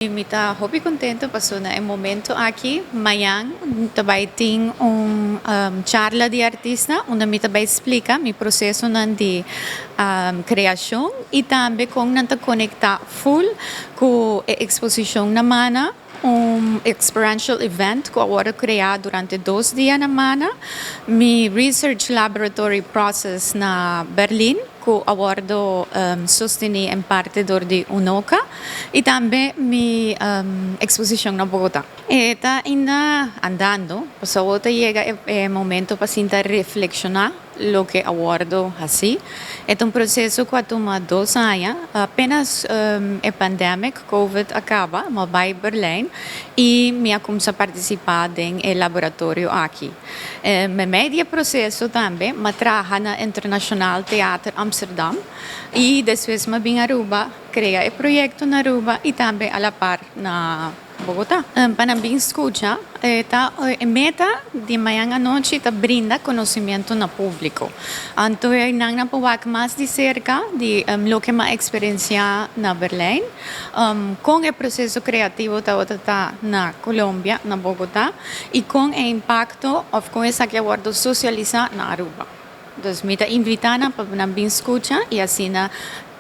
Mi ta hopi contento paso na e momento aki. Mañan ta bay tin un charla di artista unda mi ta bay splica mi procesonan di creacion y tambe con nan ta conecta full cu e exposicion na Mana, un experiential event cu a wordo crea durante 2 dia na Mana, mi research laboratory process na Berlin cu a wordo sosteni en parte door di UNOCA y tambe mi exposicion na Bogota. E ta ainda andando, paso ta yega e momento pa sinta reflexiona loke a wordo haci. E ta un proceso cu a tuma 2 aña, apenas e pandemic, COVID a caba, m'a bay Berlijn y mi a cuminsa participa den e laboratorio aki. Meimei di e proceso tambe, m'a traha na Internationaal Theater Amsterdam y despues m'a bin Aruba, crea e proyecto na Aruba y tambe a la par na Bogota. Pa nan bin scucha, ta e meta di mañan anochi ta brinda conocimento na publico. Anto nan nan por wak mas di cerca di loke m'a experiencia na Berlijn, con e proceso creativo ta na Colombia, na Bogota, y con e impacto of con esaki a wordo socialisa na Aruba. Dus mi ta invita nan pa nan bin scucha y asina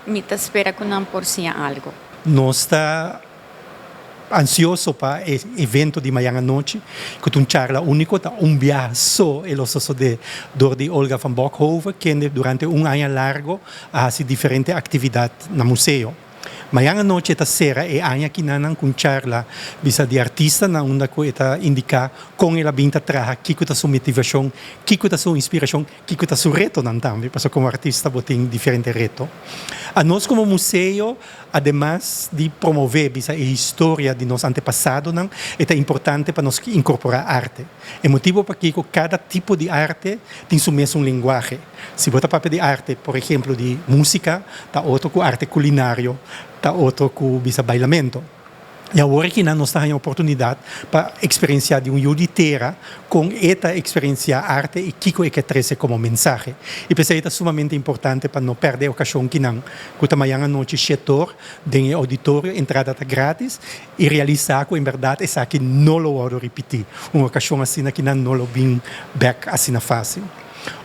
mi ta spera cu nan por siña algo. Nos ta ansioso pa e evento di mañan anochi, cu ta un charla unico, ta un biaha so e lo sucede door di Olga van Bokhoven, kende durante un aña largo a haci diferente actividad na museo. Mañan anochi ta cera e aña akinan cu charla bisa di artista na unda cu ta indica con el a bin ta traha, kico ta su motivacion, kico ta su inspiracion, kico ta su retonan tambe, pasobra como artista bo tin diferente reto. Anos como museo, ademas di promove bisa e historia di nos antepasadonan, ta importante pa nos incorpora arte. E motibo pakico cada tipo di arte tin su mesun lenguahe. Si bo ta papia di arte, por ehempel, di musica, ta otro cu arte culinario, ta otro cu bisa bailamento. Y awor aki nos tin e oportunidad pa experiencia di un yiu di tera con e ta experiencia arte y kico e kier trece como mensahe. Y p'esey ta sumamente importante pa no perde e ocasion akinan, cu ta mañan anochi 7'or, den auditorio, entrada ta gratis y realisa cu en berdad esaki no lo por ripiti. Un ocasion asina akinan no lo bin back asina facil.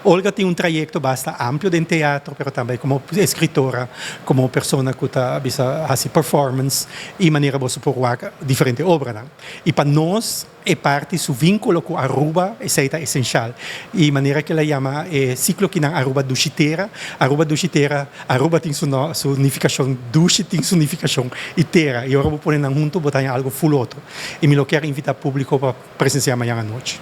Olga tin un trayecto basta amplio den teatro, pero tambe como escritora, como persona cu ta bisa haci performance y manera bo por diferente obra. Y pa nos e parte su vinculo cu Aruba esey ta esencial. Y manera cu el a yama e ciclo akinan Aruba Dushi Tera, Aruba Dushi Tera, Aruba tin su, no, su nificacion, dushi tin su nificacion y tera. Y awor bo pone nan hunto, bo ta algo full otro. Y mi lo kier invita publico pa presencia mañan anochi.